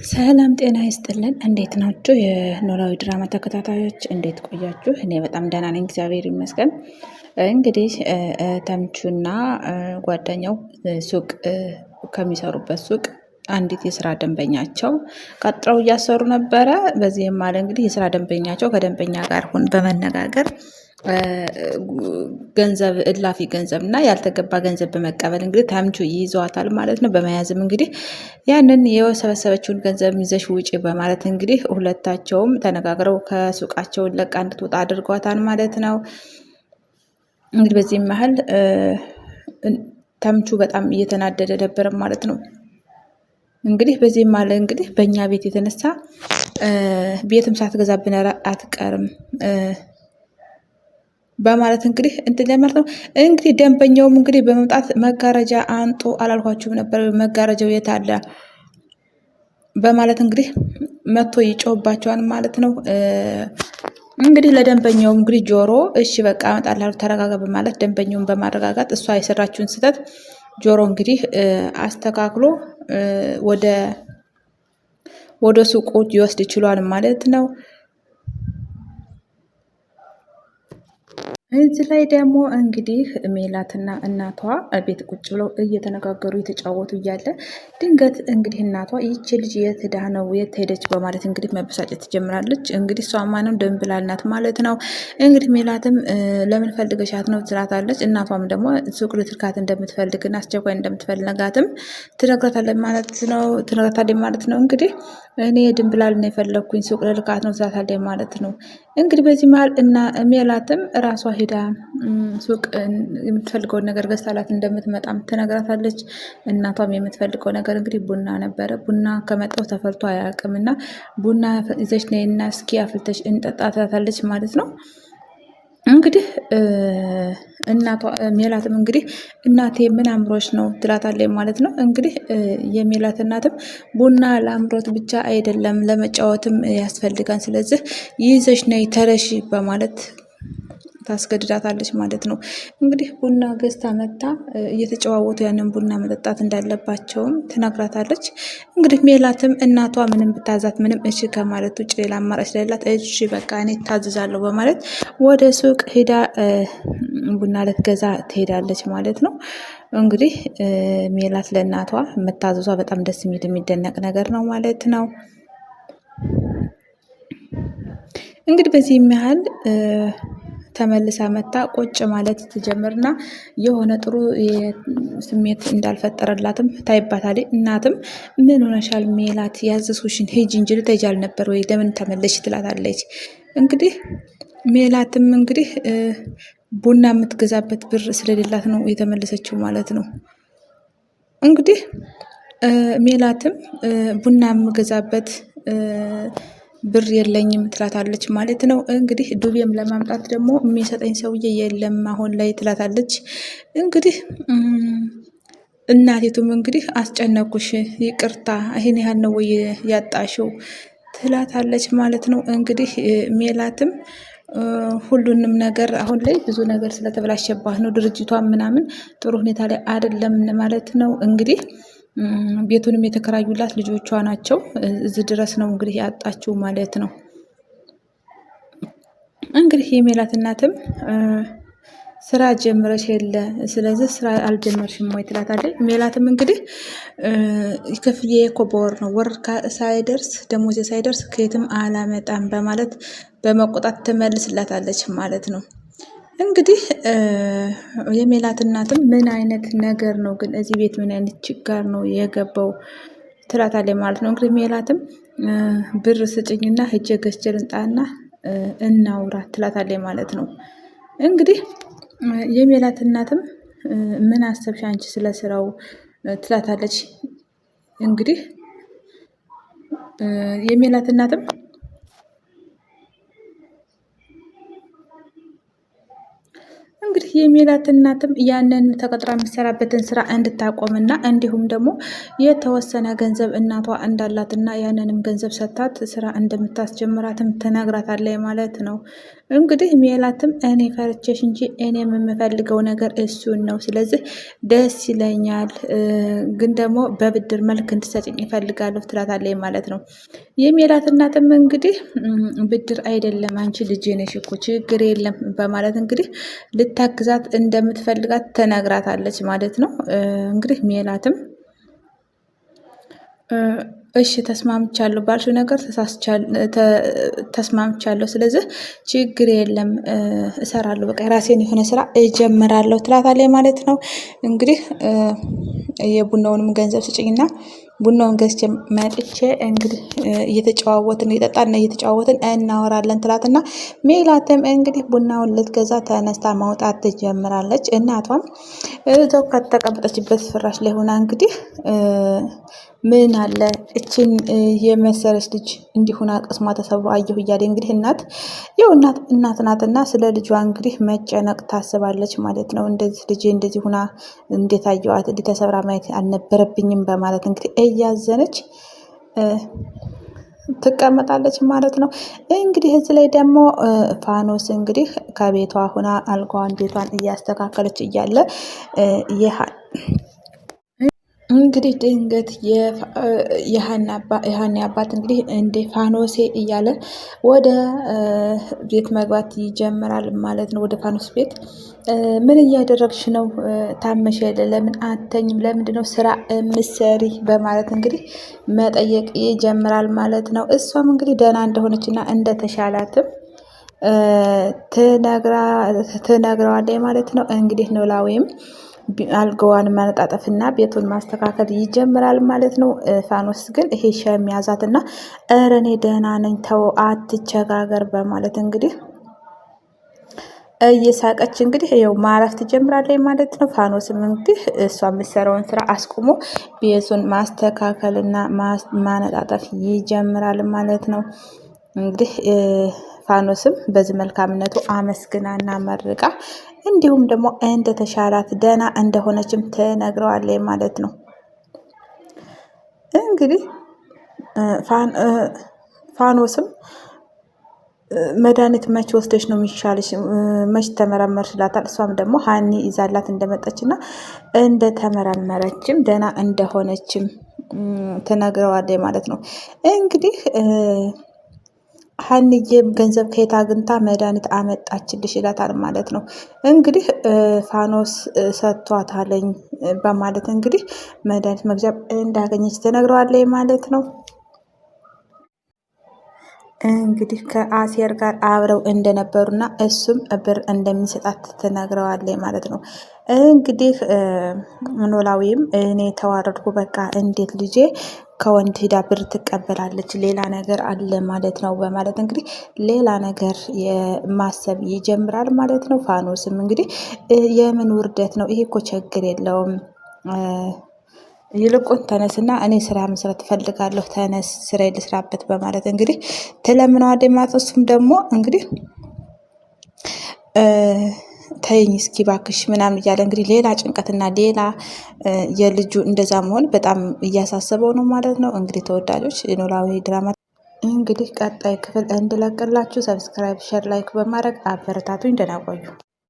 ሰላም ጤና ይስጥልን። እንዴት ናችሁ? የኖላዊ ድራማ ተከታታዮች እንዴት ቆያችሁ? እኔ በጣም ደህና ነኝ፣ እግዚአብሔር ይመስገን። እንግዲህ ተምቹና ጓደኛው ሱቅ ከሚሰሩበት ሱቅ አንዲት የስራ ደንበኛቸው ቀጥረው እያሰሩ ነበረ። በዚህም አለ እንግዲህ የስራ ደንበኛቸው ከደንበኛ ጋር ሁን በመነጋገር ገንዘብ እላፊ ገንዘብ እና ያልተገባ ገንዘብ በመቀበል እንግዲህ ተምቹ ይይዘዋታል ማለት ነው። በመያዝም እንግዲህ ያንን የሰበሰበችውን ገንዘብ ይዘሽ ውጪ በማለት እንግዲህ ሁለታቸውም ተነጋግረው ከሱቃቸውን ለቃ እንድትወጣ አድርጓታል ማለት ነው። እንግዲህ በዚህም መሀል ተምቹ በጣም እየተናደደ ነበረ ማለት ነው። እንግዲህ በዚህም መሀል እንግዲህ በእኛ ቤት የተነሳ ቤትም ሳትገዛብን አትቀርም በማለት እንግዲህ እንትን ለማለት ነው። እንግዲህ ደንበኛውም እንግዲህ በመምጣት መጋረጃ አንጡ አላልኳችሁም ነበር፣ መጋረጃው የት አለ በማለት እንግዲህ መጥቶ ይጮህባቸዋል ማለት ነው። እንግዲህ ለደንበኛውም እንግዲህ ጆሮ እሺ በቃ አመጣልሃለሁ ተረጋጋ በማለት ደንበኛውን በማረጋጋት እሷ የሰራችውን ስህተት ጆሮ እንግዲህ አስተካክሎ ወደ ሱቁ ሊወስድ ይችሏል ማለት ነው። እዚህ ላይ ደግሞ እንግዲህ ሜላትና እናቷ ቤት ቁጭ ብለው እየተነጋገሩ እየተጫወቱ እያለ ድንገት እንግዲህ እናቷ ይቺ ልጅ የት ሄዳ ነው የት ሄደች በማለት እንግዲህ መበሳጨት ትጀምራለች። እንግዲህ እሷ ማንም ድንብላል ናት ማለት ነው። እንግዲህ ሜላትም ለምን ፈልገሻት ነው ትላታለች። እናቷም ደግሞ ሱቅ ልትልካት እንደምትፈልግና አስቸኳይ እንደምትፈልጋትም ትነግራታለች ማለት ነው ትነግራታለች ማለት ነው። እንግዲህ እኔ ድንብላል ነው የፈለግኩኝ ሱቅ ልልካት ነው ትላታለች ማለት ነው። እንግዲህ በዚህ መሀል እና ሜላትም ራሷ ሄዳ ሱቅ የምትፈልገውን ነገር ገዝታላት እንደምትመጣም ትነግራታለች። እናቷም የምትፈልገው ነገር እንግዲህ ቡና ነበረ። ቡና ከመጣው ተፈልቶ አያውቅም እና ቡና ይዘሽ ነይና እስኪ አፍልተሽ እንጠጣ ትላታለች ማለት ነው። እንግዲህ እናቷ ሜላትም እንግዲህ እናቴ ምን አምሮች ነው ትላታለች ማለት ነው። እንግዲህ የሜላት እናትም ቡና ለአምሮት ብቻ አይደለም ለመጫወትም ያስፈልጋል፣ ስለዚህ ይዘሽ ነይ ተረሺ በማለት ታስገድዳታለች ማለት ነው። እንግዲህ ቡና ገዝታ መታ እየተጨዋወቱ ያንን ቡና መጠጣት እንዳለባቸውም ትነግራታለች። እንግዲህ ሜላትም እናቷ ምንም ብታዛት ምንም እሺ ከማለት ውጭ ሌላ አማራጭ ስለሌላት እሺ በቃ እኔ ታዝዛለሁ በማለት ወደ ሱቅ ሄዳ ቡና ልትገዛ ትሄዳለች ማለት ነው። እንግዲህ ሜላት ለእናቷ መታዘዟ በጣም ደስ የሚል የሚደነቅ ነገር ነው ማለት ነው። እንግዲህ በዚህ ያህል ተመልሳ መታ ቁጭ ማለት ትጀምርና የሆነ ጥሩ ስሜት እንዳልፈጠረላትም ታይባታለች። እናትም ምን ሆነሻል ሜላት፣ ያዘዝኩሽን ሂጂ እንጂ ልትሄጂ አልነበር ወይ ለምን ተመለሽ? ትላታለች። እንግዲህ ሜላትም እንግዲህ ቡና የምትገዛበት ብር ስለሌላት ነው የተመለሰችው ማለት ነው። እንግዲህ ሜላትም ቡና የምገዛበት ብር የለኝም ትላታለች ማለት ነው። እንግዲህ ዱቤም ለማምጣት ደግሞ የሚሰጠኝ ሰውዬ የለም አሁን ላይ ትላታለች። እንግዲህ እናቲቱም እንግዲህ አስጨነኩሽ፣ ይቅርታ፣ ይህን ያህል ነው ወይ ያጣሽው ትላታለች ማለት ነው። እንግዲህ ሜላትም ሁሉንም ነገር አሁን ላይ ብዙ ነገር ስለተበላሸባት ነው ድርጅቷ ምናምን ጥሩ ሁኔታ ላይ አይደለም ማለት ነው። እንግዲህ ቤቱንም የተከራዩላት ልጆቿ ናቸው። እዚህ ድረስ ነው እንግዲህ ያጣችው ማለት ነው። እንግዲህ የሜላት እናትም ስራ ጀምረሽ የለ ስለዚህ ስራ አልጀመርሽም ወይ ትላታለች። ሜላትም እንግዲህ ክፍያዬ እኮ በወር ነው፣ ወር ሳይደርስ ደሞዜ ሳይደርስ ከየትም አላመጣም በማለት በመቆጣት ትመልስላታለች ማለት ነው። እንግዲህ የሜላት እናትም ምን አይነት ነገር ነው ግን እዚህ ቤት ምን አይነት ችግር ነው የገባው ትላታለች ማለት ነው። እንግዲህ ሜላትም ብር ስጭኝና ሂጄ ገዝቼ ልምጣና እናውራ ትላታለች ማለት ነው። እንግዲህ የሜላት እናትም ምን አሰብሽ አንቺ ስለ ስራው ትላታለች። እንግዲህ የሜላት እናትም እንግዲህ የሜላት እናትም ያንን ተቀጥራ የምትሰራበትን ስራ እንድታቆምና እንዲሁም ደግሞ የተወሰነ ገንዘብ እናቷ እንዳላትና ያንንም ገንዘብ ሰታት ስራ እንደምታስጀምራትም ትነግራታለች ማለት ነው። እንግዲህ ሜላትም እኔ ፈርቼሽ እንጂ እኔ የምፈልገው ነገር እሱን ነው፣ ስለዚህ ደስ ይለኛል፣ ግን ደግሞ በብድር መልክ እንድሰጭኝ እፈልጋለሁ ትላታለች ማለት ነው። የሜላት እናትም እንግዲህ ብድር አይደለም አንቺ ልጄ ነሽ እኮ ችግር የለም በማለት እንግዲህ ልታግዛት እንደምትፈልጋት ተነግራታለች ማለት ነው። እንግዲህ ሜላትም እሺ ተስማምቻለሁ ባልሽው ነገር ተስማምቻለሁ፣ ስለዚህ ችግር የለም እሰራለሁ፣ በቃ የራሴን የሆነ ስራ እጀምራለሁ ትላታለች ማለት ነው። እንግዲህ የቡናውንም ገንዘብ ስጭኝና ቡናውን ገዝቼ መጥቼ እንግዲህ እየተጨዋወትን እየጠጣን እየተጨዋወትን እናወራለን ትላትና ሜላትም እንግዲህ ቡናውን ልትገዛ ተነስታ መውጣት ትጀምራለች። እናቷም እዛው ከተቀመጠችበት ፍራሽ ላይ ሆና እንግዲህ ምን አለ እችን የመሰለች ልጅ እንዲሁና ቅስሟ ተሰብሮ አየሁ እያለ እንግዲህ እናት ያው እናት እናት ናትና ስለ ልጇ እንግዲህ መጨነቅ ታስባለች ማለት ነው። እንደዚህ ልጄ እንደዚህ ሁና እንዴት አየዋት እንዲህ ተሰብራ ማየት አልነበረብኝም በማለት እንግዲህ እያዘነች ትቀመጣለች ማለት ነው። እንግዲህ እዚህ ላይ ደግሞ ፋኖስ እንግዲህ ከቤቷ ሁና አልጋዋን ቤቷን እያስተካከለች እያለ እንግዲህ ድንገት የሀኒ አባት እንግዲህ እንደ ፋኖሴ እያለ ወደ ቤት መግባት ይጀምራል ማለት ነው። ወደ ፋኖስ ቤት ምን እያደረግሽ ነው? ታመሽ የለ ለምን አተኝም? ለምንድን ነው ስራ ምሰሪ? በማለት እንግዲህ መጠየቅ ይጀምራል ማለት ነው። እሷም እንግዲህ ደህና እንደሆነችና እንደተሻላትም ትነግረዋለች ማለት ነው። እንግዲህ ኖላዊም አልጋዋን ማነጣጠፍና ቤቱን ማስተካከል ይጀምራል ማለት ነው። ፋኖስ ግን ይሄ ሸም ያዛትና እረ እኔ ደህና ነኝ ተው አትቸጋገር በማለት እንግዲህ እየሳቀች እንግዲህ ይኸው ማረፍ ትጀምራለች ማለት ነው። ፋኖስም እንግዲህ እሷ የምትሰራውን ስራ አስቁሞ ቤቱን ማስተካከልና ማነጣጠፍ ይጀምራል ማለት ነው። እንግዲህ ፋኖስም በዚህ መልካምነቱ አመስግናና መርቃ እንዲሁም ደግሞ እንደተሻላት ደህና እንደሆነችም ትነግረዋለች ማለት ነው። እንግዲህ ፋኖስም መድኃኒት መች ወስደሽ ነው የሚሻልሽ? መች ተመረመርሽ ይላታል። እሷም ደግሞ ሀኒ ይዛላት እንደመጣችና እንደተመረመረችም ደህና እንደሆነችም ትነግረዋለች ማለት ነው። እንግዲህ ሀንዬም ገንዘብ ከየት አግኝታ መድኃኒት አመጣችልሽ ይላታል ማለት ነው። እንግዲህ ፋኖስ ሰጥቷታለኝ በማለት እንግዲህ መድኃኒት መግዣ እንዳገኘች ትነግረዋለች ማለት ነው። እንግዲህ ከአሴር ጋር አብረው እንደነበሩና እሱም ብር እንደሚሰጣት ትነግረዋለች ማለት ነው። እንግዲህ ኖላዊም እኔ ተዋረድኩ፣ በቃ እንዴት ልጄ ከወንድ ሂዳ ብር ትቀበላለች፣ ሌላ ነገር አለ ማለት ነው በማለት እንግዲህ ሌላ ነገር ማሰብ ይጀምራል ማለት ነው። ፋኖስም እንግዲህ የምን ውርደት ነው ይሄ እኮ ችግር የለውም ይልቁን ተነስና እኔ ስራ መስራት እፈልጋለሁ፣ ተነስ ስራ ልስራበት በማለት እንግዲህ ትለምነዋለች ማለት ነው። እሱም ደግሞ እንግዲህ ተይኝ እስኪ ባክሽ ምናምን እያለ እንግዲህ ሌላ ጭንቀትና ሌላ የልጁ እንደዛ መሆን በጣም እያሳሰበው ነው ማለት ነው። እንግዲህ ተወዳጆች ኖላዊ ድራማ እንግዲህ ቀጣይ ክፍል እንድለቅላችሁ subscribe፣ share፣ like በማድረግ አበረታቱኝ። ደህና ቆዩ።